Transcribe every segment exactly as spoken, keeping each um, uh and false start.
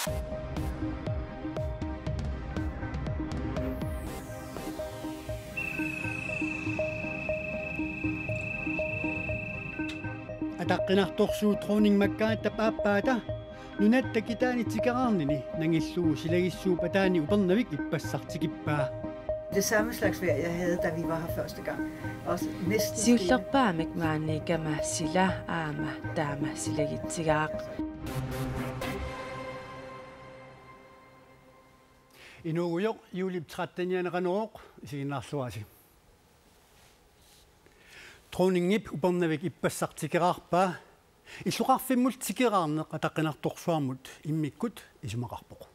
Ataqqinartorsuup dronning Margrethep aappaata nunatta kitaani tikeraarnini nangillugu silagissuup ataani Upernavik ippassaq tikippaa. Det samme slags vejr, jeg havde, da vi var her første gang. Også næsten stille. Siullerpaamik maaniikkama sila aamma taama silagitsigaaq. Inuugujoq, juulip trettenianneqarneq isiginnaarluarisi. Dronningip Upernavik ippassaq tikeraarpaa illoqarfimmut tikeraarneq ataqqinartorsuarmut immikkut isumaqarpoq.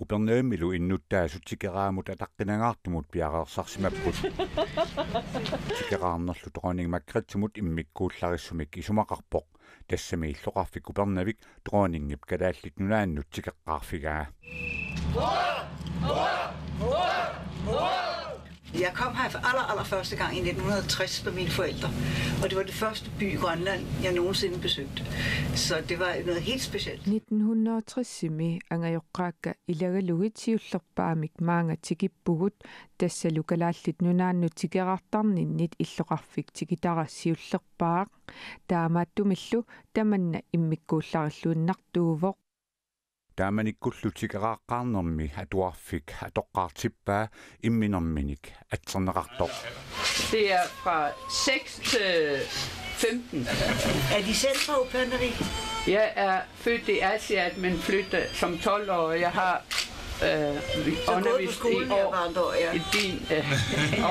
Upernavimmilu innuttaasut tikeraamut ataqqinangaartumut piareersarsimapput. Tikeraarnerlu dronning Margrethemut immikkuullarissumik isumaqarpoq. Tassami illoqarfik Upernavik dronningip Kalaallit Nunaannut tikeqqaarfigaa. Jeg kom her for aller, aller første gang i nitten hundrede og tres med mine forældre. Og det var det første by i Grønland, jeg nogensinde besøgte. Så det var noget helt specielt. Nitten hundrede og tres-imi angajoqqaakka ilagalugit siullerpaamik maanga tikippugut, tassalu Kalaallit Nunaannut tikeraartarninnit illoqarfik tikitara siullerpaaq. Taamaattumillu tamanna immikkuullarilluinnartuuvoq. Taamanikkullu tikeraaqqaarnermi atuarfik atoqqaartippaa imminerminik atserneqartoq. Det er fra seks til femten. Er de selv fra Upernavik? Jeg er født i Aasiaat, men flyttede som tolv-årig. Jeg har øh, Så gået på undervist skolen i her år med andre år, ja. I din øh,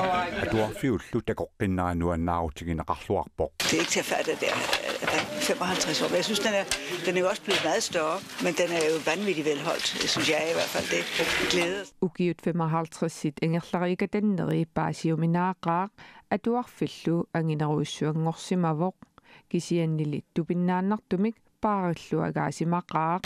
årrække. Atuarfiullu takoqqinnaanut nuannaarutigineqarluarpoq. Det er ikke til at fatte, at det er, at der er femoghalvtreds år. Men jeg synes, den er, den er jo også blevet meget større, men den er jo vanvittigt velholdt, synes jeg i hvert fald. Det glæder. Ukiut femoghalvtredsit ingerlariikatanneri paasiuminaaqaaq, atuarfillu anginerujussuanngorsimavoq, kisiannili tupinnaannartumik paarilluagaasimaqaaq.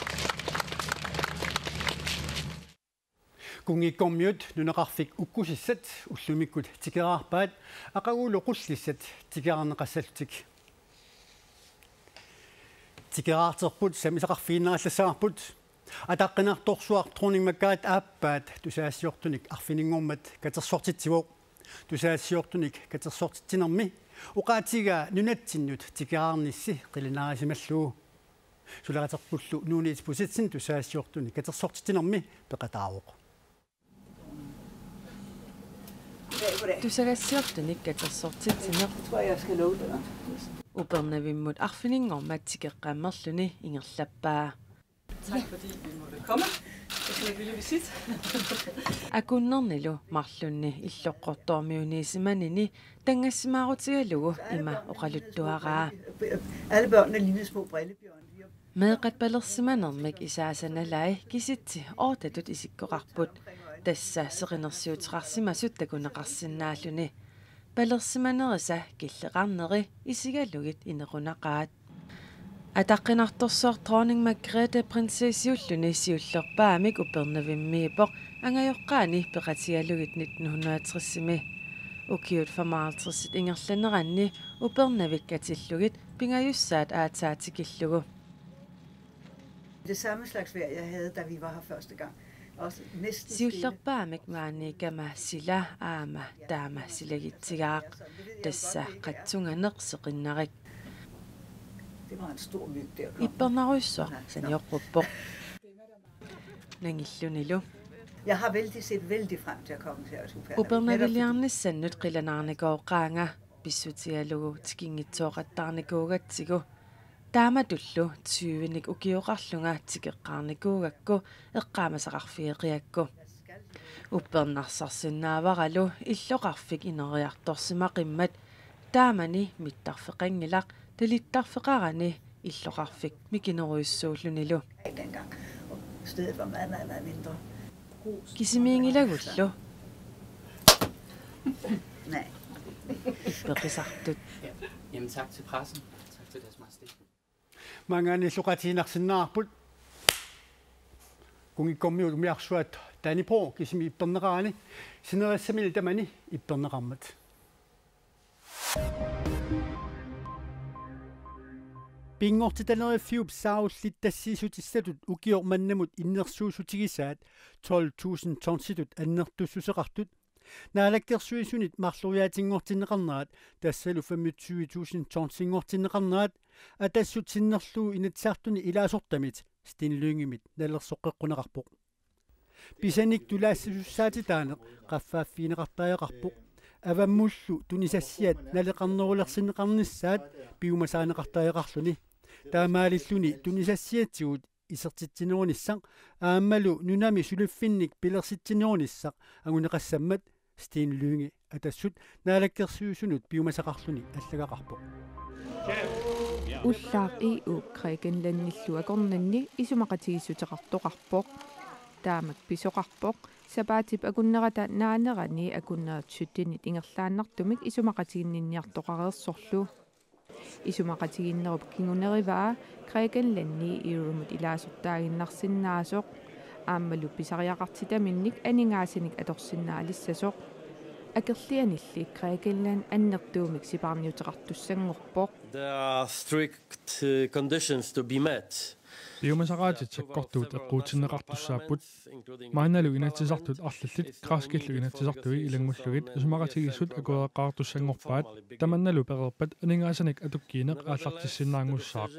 Kunngikkormiut nunaqarfik ukkusissat ullumikkut tikeraarpaat aqagulu qullissat tikeraarneqassallutik. Tikeraarterput sammisaqarfigiinnarallassavarput. Ataqqinartorsuaq Dronning Margrethe aappaat tusagassiortunik arfininngormat katersortitsivoq. Tusagassiortunik katersortitsinermi oqaatigaa nunatsinnut tikeraarnissi qilanaarisimallugu. Suleqaterpullu Nuuni Isbosethsen tusagassiortunik katersortitsinermi peqataavoq. Tusagassiortunik katersortitsineq. Upernavimmut arfininngormat tikeqqammerluni ingerlappaa. Tak fordi vi måtte komme. Det er en lille visit. Akunnernilu marlunni illoqqortoormiuniisimanini tanngassimaarutigalugu ima oqaluttuaraa. Alle børnene lignede små brillebjørne. Meeqqat palersimanermik isaasanalai kisitsi oortatut isikkoqarput. Tassa seqinersiuteqarsimasut takuneqarsinnaalluni. Palersimanerisa killeqarneri isigalugit inequnaqaat. Ataqqinartorsuaq Dronning Margrethe prinsessiulluni siullerpaamik Upernavimmiippoq angajoqqaani peqatigalugit nitten hundrede og tres-imi. Ukiut femoghalvtreds ingerlaneranni Upernavik katillugit pingajussaat aatsaat tikillugu. Det samme slags vejr, jeg havde, da vi var her første gang. Også næsten stille. Siullerpaamik maaniikkama sila aamma taama silagitsigaaq, tassa qatsunganeq seqinnarik. Det var en stor myg, der kom. Ippernarujussuaq saniorpuppoq. Nangillunilu. Jeg har vældig set vældig frem til at komme til Aarhus. Upernaviliarnissannut qilanaarnikooqaanga, pissutigalugu tikinngitsooqattaarnikuugatsigu. Taamatullu tyvenik ukioqarlunga tikeqqaarnikuugakku eqqaamasaqarfigeqiakku. Uppernarsarsinnaavaralu illoqarfik ineriartorsimaqimmat, taamani mittarfeqanngilaq, talittarfeqarani illoqarfik mikinerujussuullunilu. Dengang. Stedet var meget, meget, meget mindre. Kisimiinngilagullu. Nej. Peqisartut. Jamen tak til pressen. Tak til Deres Majestæt. Maanngaanniillu oqaatigiinnarsinnaavarput. Kunngikkormiut umiarsuat Dannebrog kisimi ipperneqarani sinerissaminik tamani ipperneqarmat. Pinngortitaleriffiup saarullittassiissutissatut ukioq mannamut innersuussutigisaat tolv tusind tonsitut annertussuseqartut Naalakkersuisunit marloriaatinngortinneqarnerat tassalu femogtyve tusind tonsinngortinneqarnerat Atassut sinnerlugu Inatsisartuni ilaasortamit Steen Lyngemit nalersoqqeqquneqarpoq. Pisanik tulaassasussaatitaaneq qaffaaffigineqartariaqarpoq. Avammullu tunisassiat naleqarnerulersinneqarnissaat piumasarineqartariaqarluni. Taamaalilluni tunisassiatigut isertitsinerunissaq aammalu nunami suliffinnik pilersitsinerunissaq anguneqassammat Steen Lynge Atassut Naalakkersuisunut piumasaqarluni allagaqarpoq. Ullaaq E U Grækenlandillu akornanni isumaqatigiissuteqartoqarpoq. Taamak pisoqarpoq sapaatip akunnerata naanerani akunnerit syttenit ingerlaannartumik isumaqatiginninniartoqareersorlu. Isumaqatiginnerup kingunerivaa Grækenlandi E U-mut ilaasortaaginnarsinnaasoq aammalu pisariaqartitaminnik aningaasanik atorsinnaalissasoq. Akerlianilli Grækenland annertuumik sipaarniuteqartussanngorpoq. There are strict uh, conditions to be met. Piumasaqaatit sakkortuut eqquutsinneqartussaapput. Maannalu Inatsisartut arlallit græskillu inatsisartui ilanngullugit isumaqatigiissut akuereqqaartussanngorpaat, tamannalu pereerpat aningaasanik atukkiineq aallartissinnaanngussaaq.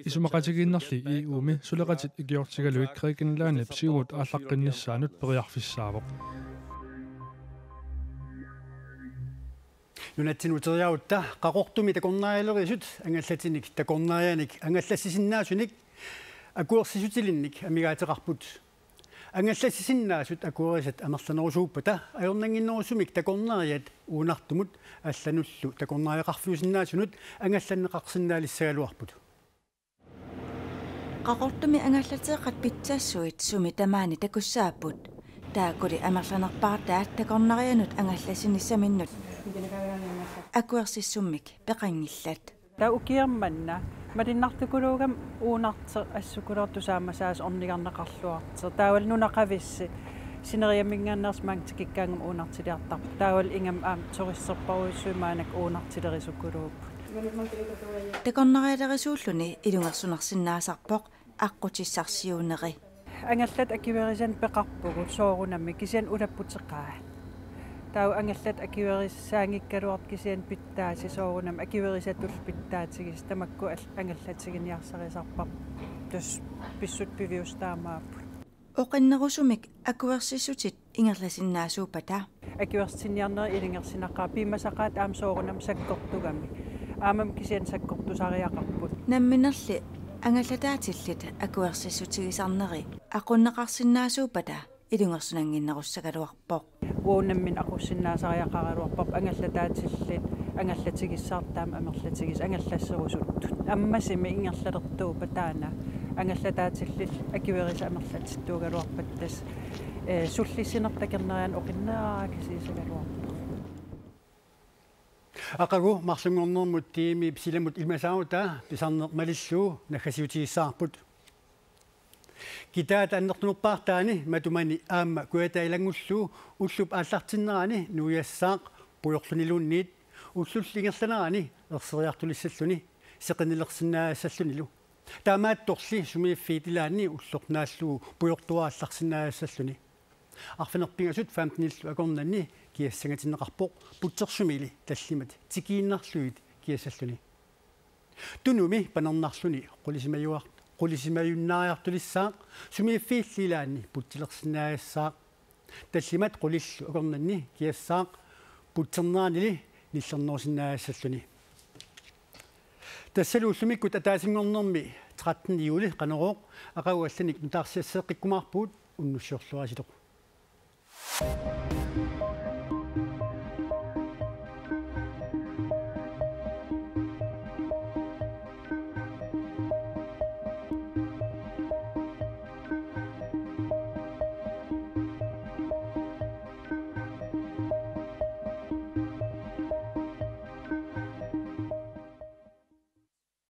Isumaqatigiinnerli E U-mi suleqatit ikiortigalugit Grækenlandip siumut aallaqqinnissaanut periarfissaavoq. Nunatsinni uteriarutta Qaqortumi takornarialerisut angallatinik takornarianik angallassisinnaasunik akuersissutilinnik amigaateqarput. Angallassisinnaasut akuerisat amerlanerusuuppata ajornannginnerusumik takornariat uunartumut allanullu takornariaqarfiusinnaasunut angallanneqarsinnaalissagaluarput. Qaqortumi angallateeqat pitsassuit sumi tamaani takussaapput. Taakkuli amerlanerpaartaat takornarianut angallassinissaminnut akuersissummik peqanngillat. Taava ukioq manna malinnartukuluugami uunarteq assukuluartoq tusaamasaasa ornigarneqarluartoq. Taavalu nunaqavissi sineriamminngaanneersoq maanga tikikkaangama uunartiliartarpoq. Taavalu ingammik aamma turisterparujussuit maannakkut uunartilerusukuluupput. Takornarialerisuulluni ilungersunarsinnaasarpoq aqqutissarsiuuneri. Angallat akuerisanik peqarpugut soorunami kisianni ulapputeqaat. Taava angallat akuerisaanngikkaluartoq kisianni pitsaasut soorunami akuerisatullu pitsaatigisut tamakku al-, angallatiginiarsarisarpar-, tassa pissutsit piviusut taamaapput. Oqinnerusumik akuersissutit ingerlasinnaasuuppata. Akuersitsiniarnerit ilungersunaqaat piumasaqaatit aamma soorunami sakkortugamik. Aammami kisianni sakkortusariaqarput. Namminerli angallataatillit akuersissutigisarneri aqunneqarsinnaasuuppata ilungersunannginnerussagaluarpoq. Uagut nammineq aqussinnaasariaqaraluarparput angallataatillit angallatigissartaam amerlatigisut angallasserusuttut. Ammasumik ingerlalertuuppat taanna angallataatillit akuerisat amerlatittuugaluarpata tassa, eh, sullissinertaqarnerian oqinneraa kisiisagaluarpoq. Aqagu marlunngornermut tiimip silamut ilimasaarutta pisarneq malillugu naggasiutigissavarput. Kitaata annertunerpaartaani matumani aamma kujataani ilanngullugu ullup aallartinnerani nuiassaaq pujorluniluunniit ullullu ingerlanerani erseriartulissalluni seqinnilersinnaagassallunilu. Taamaattorli sumiiffiit ilaanni ulloq naallugu pujortuaallarsinnaagassalluni. Arfineq-pingasut femtenillu akornanni kiassangatinneqarpoq putsersumiilli tallimat tikiinnarlugit kiassalluni. Tunumi panernarluni qulisimajua-, qulisimajunnaariartulissaaq sumiiffiilli ilaanni putsilersinnaagassaaq. Tallimat qulillu akornanni kiassaaq putserneranili nillernerusinnaagassalluni. Tassalu ullumikkut ataasinngornermi tretten juuli Qanorooq aqagu allanik nutaarsiasseeqqikkumaarpugut unnussiorluarisilu.